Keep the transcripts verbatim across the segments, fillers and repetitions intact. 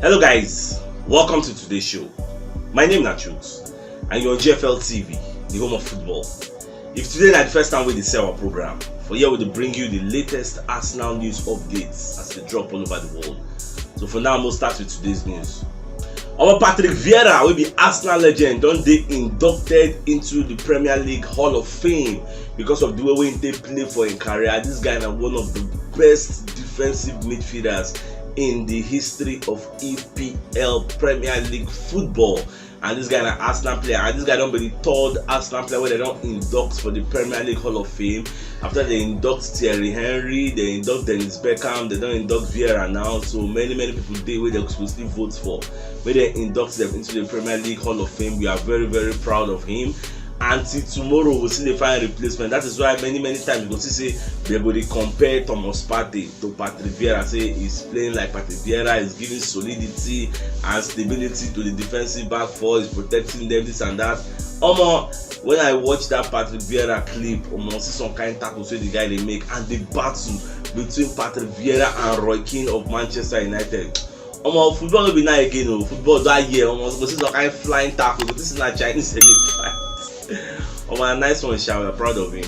Hello guys, welcome to today's show. My name na Chooks and you're on G F L T V, the home of football. If today na the first time we dey see our program, for here we dey bring you the latest Arsenal news updates as they drop all over the world. So for now, we'll start with today's news. Our Patrick Vieira, wey be Arsenal legend, don dey inducted into the Premier League Hall of Fame because of the way wey he take play for him career. This guy na one of the best defensive midfielders in the history of E P L Premier League football. And this guy na Arsenal player, and this guy don be the third Arsenal player wey dem don induct for the Premier League Hall of Fame. After dem induct Thierry Henry, dem induct Dennis Bergkamp, dem don induct Vieira now. So many many people dey wey dem supposedly vote for, wey dem induct them into the Premier League Hall of Fame. We are very very proud of him. Until tomorrow, we still dey find replacement. That is why many many times you go see say dem go dey compare Thomas Partey to Patrick Vieira, say he's playing like Patrick Vieira, is giving solidity and stability to the defensive back four, is protecting them, this and that. Omo, when I watch that Patrick Vieira clip, omo, see some kind tackles wey the guy dey make, and the battle between Patrick Vieira and Roy Keane of Manchester United. Omo, football no be now again o. Football that year, omo, go see some kind flying tackle. This is not Chinese elephant. Omo, a nice one, sha. We're proud of him.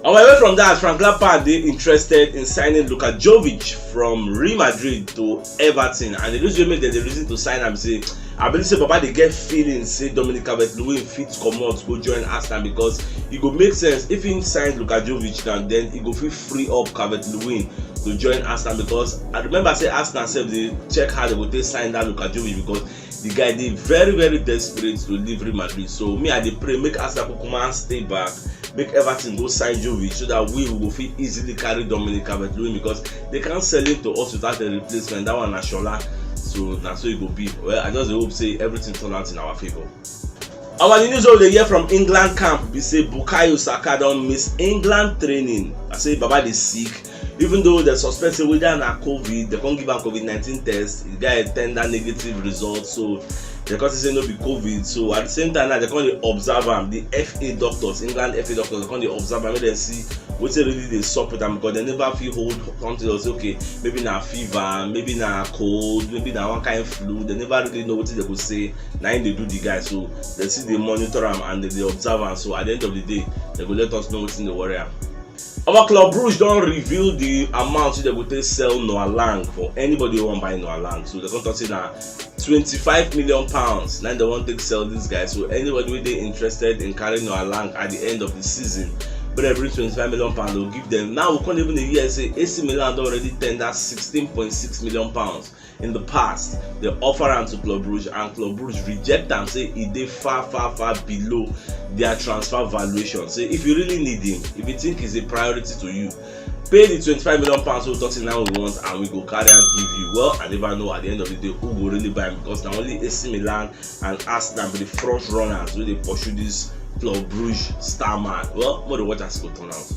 Omo, away from that, Frank Lampard dey interested in signing Luka Jovic from Real Madrid to Everton, and the reason wey make dem dey reason to sign am be say I believe say Baba dey get feeling say Dominic Calvert-Lewin fit comot go join Arsenal, because e go make sense if he sign Luka Jovic now, then e go fit free up Calvert-Lewin to join Arsenal, because I remember say Arsenal sef dey check how dem go take sign that Luka Jovic, because the guy dey very very desperate to leave Real Madrid. So me, I dey pray make Arsenal kukuma stay back, make Everton go sign Jovic, so that we, we go fit easily carry Dominic Calvert-Lewin, because they can't sell him to us without a replacement. That one na Shola. So na so e go be. Well, I just dey hope say everything turn out in our favour. Our the news wey we dey hear from England camp be say Bukayo Saka don miss England training. I say Baba dey sick, even though dem suspect say whether na COVID, dem come give am COVID nineteen test, the guy tender negative result, so dem come say no be COVID. So at the same time now, dem come dey observe am. The F A doctors, England F A doctors, dem come dey observe am, make dem see wetin really dey sup with am, because dem never fit hold something or say, okay, maybe na fever, maybe na cold, maybe na one kind flu. Dem never really know wetin dem go say. Na im dey do the guy, so dem still dey monitor am and dem dey observe am. So at the end of the day, dem go let us know wetin dey worry am. Our Club Brugge don reveal the amount wey dem go take sell Noah Lang for anybody wey wan buy Noah Lang. So dem come talk say na twenty-five million pounds na dem wan take sell this guy. So anybody wey dey interested in carrying Noah Lang at the end of the season, but dem bring twenty-five million pounds, dem go give them. Now we come even dey hear say A C Milan don already tender sixteen point six million pounds in the past. Dem offer am to Club Brugge, and Club Brugge reject am, say e dey far far far below their transfer valuation. Say if you really need him, if you think he's a priority to you, pay the twenty-five million pounds wey we talk say na we want, and we go carry am give you. Well, I never know at the end of the day who go really buy am, because na only A C Milan and Arsenal be the front runners wey dey pursue this Club Brugge star man. Well, make we dey watch as e go turn out.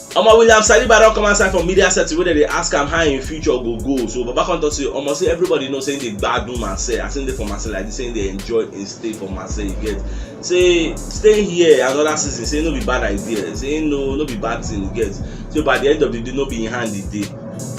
Omo, William Saliba don come outside for media setting wey dem dey ask am how im future go go. So Baba come talk say, omo, say everybody know say im dey gbadun Marseille. As im dey for Marseille like this, say im dey enjoy im stay for Marseille, you get. Say staying here another season, say no be bad idea. Say no, no be bad thing, you get. So by the end of the day, no be im hand e dey,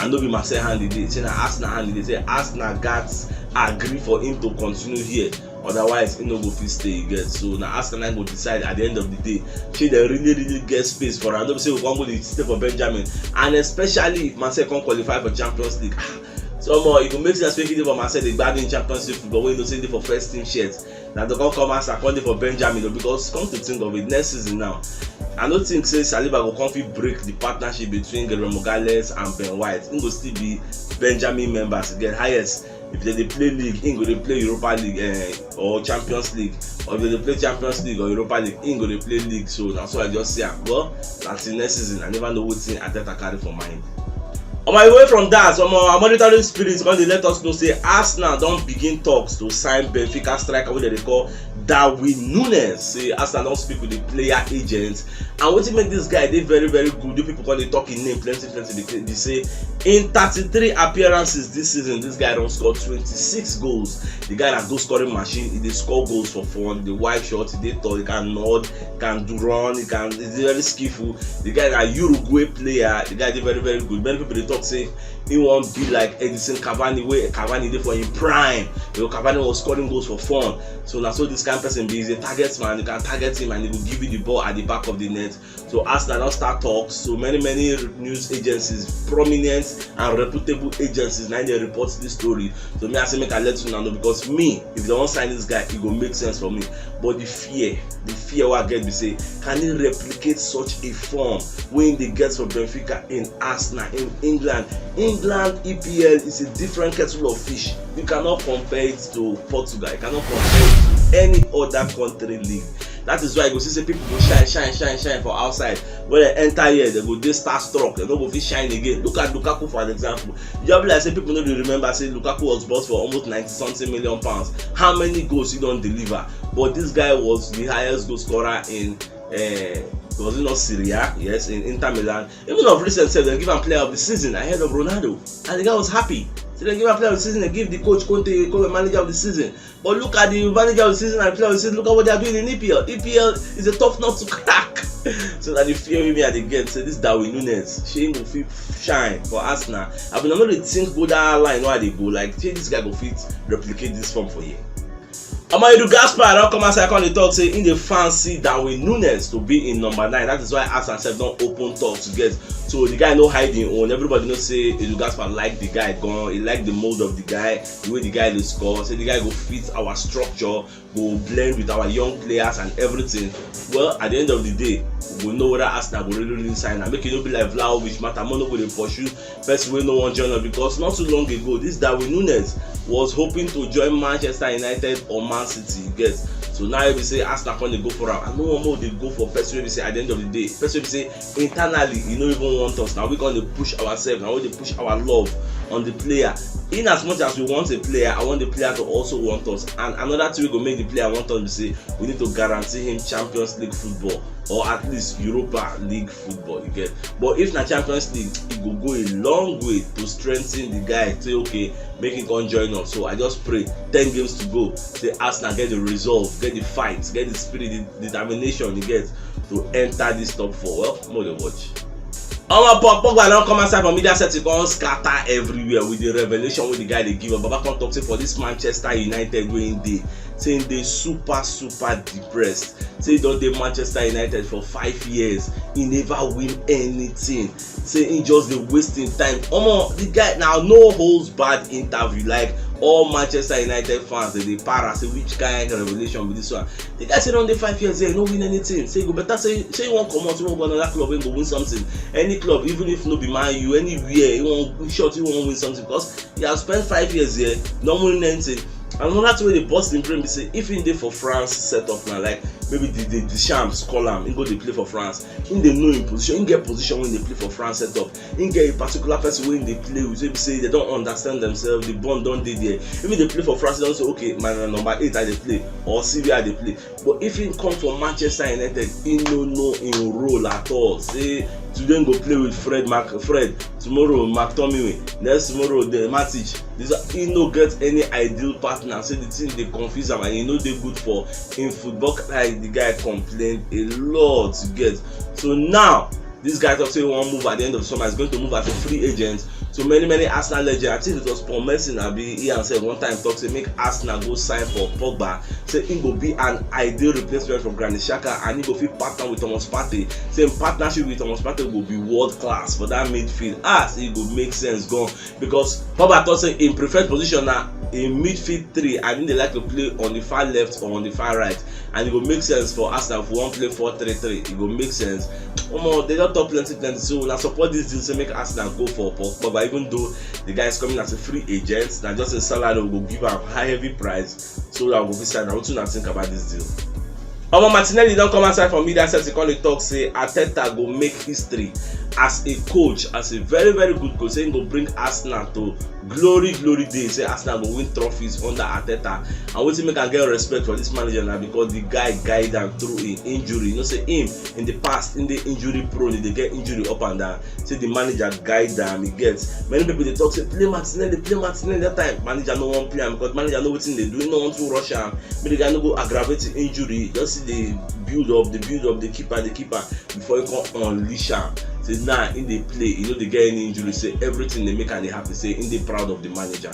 and no be Marseille hand e dey. Say na Arsenal hand e dey. Say Arsenal gats agree for him to continue here. Otherwise, he no go fit stay, you get. So na Arsenal go decide at the end of the day. Shey dem really really get space for am? No be say we come go dey stay for Benjamin, and especially if Marseille come qualify for Champions League. Ah, so omo, e go make sense make he dey for Marseille dey gbadun Champions League football, wey you know say he dey for first team shirt. Na to come come Arsenal come dey for Benjamin o, because come to think of it, next season now, I no think say Saliba go come fit break the partnership between Gabriel Magalhaes and Ben White. He go still be Benjamin members, e get highest. If dem dey play league, im go dey play Europa League, eh, or Champions League. Or if dem dey play Champions League or Europa League, im go dey play league. So na so I just see am. Well, na till next season, I never know wetin Arteta carry for mind. Omo, away from that, omo, our monitoring spirit come dey let us know say Arsenal don begin talks to sign Benfica striker wey dem dey call Darwin Nunez say Arsenal don speak with the player agent, and wetin make this guy dey very very good, you people come dey talk him name plenty plenty, dey dey say in thirty-three appearances this season, this guy don score twenty-six goals. The guy na goal scoring machine, he dey score goals for fun, he dey wipe shot, he dey tall, he can nod, he can do run, he can, he's very skillful. The guy na Uruguay player, the guy dey very very good. Many people dey talk say he wan be like Edinson Cavani, wey Cavani dey for him prime. You know, Cavani was scoring goals for fun. So na so this kind person be. He's a target man. You can target him and he will give you the ball at the back of the net. So Arsenal don start talks. So many many news agencies, prominent and reputable agencies, na dey report this story. So me, I say make I let una know, because me, if they wan sign this guy, e go make sense for me. But the fear, the fear wey I get be say, can he replicate such a form wey he dey get for Benfica in Arsenal in England? England E P L is a different kettle of fish. You cannot compare it to Portugal. You cannot compare it to any other country league. That is why you go see say people go shine, shine, shine, shine for outside. When they enter here, they go dey starstruck. They no go fit shine again. Look at Lukaku for an example. You just be like say people no dey remember say Lukaku was bought for almost ninety something million pounds. How many goals he don deliver? But this guy was the highest goal scorer in, uh, was it not Serie A? Yes, in Inter Milan. Even of recent, sef, they give am player of the season ahead of Ronaldo, and the guy was happy. So they give am player of the season, they give the coach Conte, Conte manager of the season. But look at the manager of the season and player of the season. Look at what they are doing in E P L. E P L is a tough nut to crack. So that the fear wey me I dey get say this Darwin Nunez, shey he go fit shine for Arsenal? I bin no dey think go that line wey I dey go. Like, shey this guy go fit replicate this form for here? Omo, Edu Gaspar don come outside come dey talk say he dey fancy Darwin Nunez to be in number nine. That is why Arsenal sef don open talks to get. So the guy no hide him own. Everybody know say Edu Gaspar like the guy gan. He like the mold of the guy, the way the guy dey score. Say the guy go fit our structure, go blend with our young players and everything. Well, at the end of the day, we go know whether Arsenal go really really sign am. Make e no be like Vlahovic matter. Mo no go dey pursue person wey no wan join us, because not too long ago, this Darwin Nunez was hoping to join Manchester United or Man City, you get. So now e be say Arsenal come dey go for am. I no wan make we dey go for person wey be say at the end of the day, person wey be say internally he no even want us. Na we come dey push ourselves, na we dey push our love on the player. In as much as we want a player, I want the player to also want us. And another thing wey go make the player want us be say we need to guarantee him Champions League football, or at least Europa League football, you get. But if na Champions League, e go go a long way to strengthen the guy. Say, okay, make him come join us. So I just pray, ten games to go, say Arsenal get the resolve, get the fight, get the spirit, the determination, you get, to enter this top four. Well, more dey watch. Omo, Paul Pogba don come outside for media setting, come scatter everywhere with the revelation wey the guy dey give us. Baba come talk say for this Manchester United wey he dey, say he dey super super depressed. Say he don dey Manchester United for five years, he never win anything. Say he just dey waste him time. Omo, the guy na no holds barred interview. Like, all Manchester United fans, they dey para say which kind revelation be this one. The guy say don dey five years here, he no win anything. Say e go better say, say he wan comot, he wan go another club, he go win something. Any club, even if no be Man U, anywhere, he wan, in short, he wan win something, because he has spent five years here, no win anything. And another thing wey dey burst him brain be say if he dey for France setup now, like maybe the, the Deschamps call am, he go dey play for France. He dey know him position, he get position wey he dey play for France setup. He get a particular person wey he dey play with, wey be say they don understand themselves, the bond don dey there. If he dey play for France, he don say, okay, my na number eight I dey play, or C B I dey play. But if he come for Manchester United, he no know him role at all. Say today he go play with Fred Mark, Fred, tomorrow McTominay, next tomorrow the Matic. This, he no get any ideal partner. Say the thing dey confuse am and he no dey good for him football career. The guy complain a lot, you get. So now, this guy talk say he wan move at the end of summer. He's going to move as a free agent. So many many Arsenal legends, I think it was Paul Merson, abi, he himself one time talk say make Arsenal go sign for Pogba. Say he go be an ideal replacement for Granit Xhaka and he go fit partner with Thomas Partey. Say him partnership with Thomas Partey go be world class for that midfield. Ah, say e go make sense gan, because Pogba talk say him preferred position na a midfield three, and he dey like to play on the far left or on the far right. And e go make sense for Arsenal if we wan play four three three. E go make sense. Omo, they don talk plenty plenty, so una support this deal, say make Arsenal go for Paul Pogba, even though the guy is coming as a free agent. Na just a salary we go give am, high heavy price, so that we go fit sign am. Wetin una think about this deal? Omo, Martinelli don come outside from media set, he come dey talk say Arteta go make history as a coach, as a very, very good coach, say he go bring Arsenal to glory, glory days. Say Arsenal go win trophies under Arteta. And wetin make am get respect for this manager na because the guy guide am through him injury. You know say him in the past, in the injury prone, he dey get injury up and down. Say the manager guide am, he get. Many people dey talk say play Martinelli, play Martinelli that time. Manager no wan play am because manager know wetin dey do, he no wan too rush am. Make the guy no go aggravate him injury. Just see the build up, the build up, the keeper, the keeper. Before he come unleash am. Say now he dey play, he no dey get any injury. Say everything dey make am dey happy. Say he dey proud of the manager.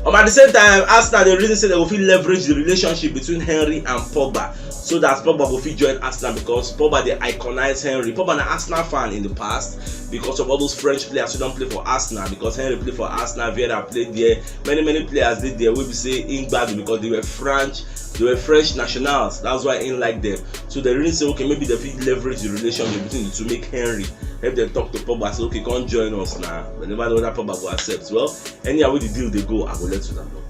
Um, at the same time, Arsenal dey reason say they go fit leverage the relationship between Henry and Pogba so that Pogba go fit join Arsenal because Pogba dey iconize Henry. Pogba na Arsenal fan in the past because of all those French players who don play for Arsenal, because Henry play for Arsenal, Vieira play there, many, many players dey there wey be say he gbadu because they were French, they were French nationals. That's why he like them. So they really say, okay, maybe they fit leverage the relationship between the two, make Henry help them talk to Pogba, say, okay, come join us now. But never know whether Pogba go accept. Well, anyhow wey the deal dey go, I go let una know.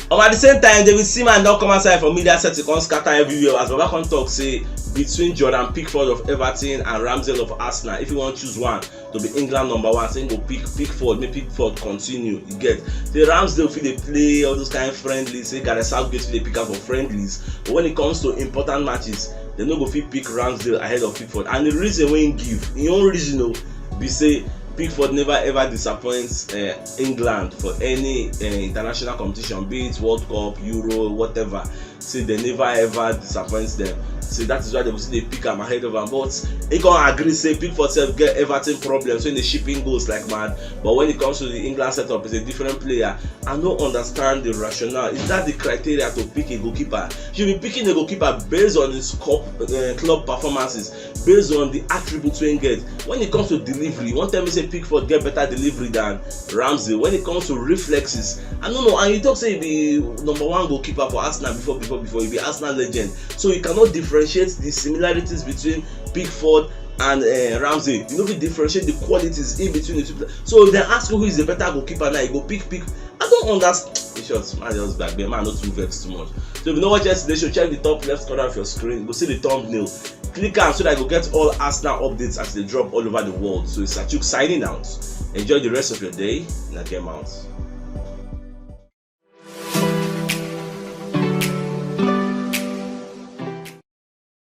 Um, at the same time, David Seaman don come outside for media set to come scatter everywhere as Baba come talk say between Jordan Pickford of Everton and Ramsdale of Arsenal, if you wan choose one to be England number one, say go pick Pickford, make Pickford continue. You get the Ramsdale fit dey play all those kind of friendlies. Say Gareth Southgate fit dey pick am for friendlies, but when it comes to important matches, they no go fit pick Ramsdale ahead of Pickford. And the reason wey he give, him own reason o, be say Pickford never ever disappoints uh, England for any uh, international competition, be it World Cup, Euro, whatever. Say they never ever disappoint them. Say that is why they will say they pick am ahead of am. But he can agree say Pickford self get Everton problems when they shipping goals like mad. But when it comes to the England setup, it's a different player. I don't understand the rationale. Is that the criteria to pick a goalkeeper? You be picking a goalkeeper based on his club, uh, club performances, based on the attributes wey he get. When it comes to delivery, you wan tell me say Pickford get better delivery than Ramsdale? When it comes to reflexes, I don't know. And you talk say he be number one goalkeeper for Arsenal before, before, before. He be Arsenal legend, so you cannot differentiate the similarities between Pickford and uh, Ramsdale. You no fit differentiate the qualities in between the two players. So if they ask you who is the better goalkeeper now, you go pick pick. I don't understand. In short, man, just back there, man, not too vex too much. So if you no watch yesterday show, check the top left corner of your screen. You go see the thumbnail. Click am so that you go get all Arsenal updates as they drop all over the world. So it's Achuk signing out. Enjoy the rest of your day. Na game out.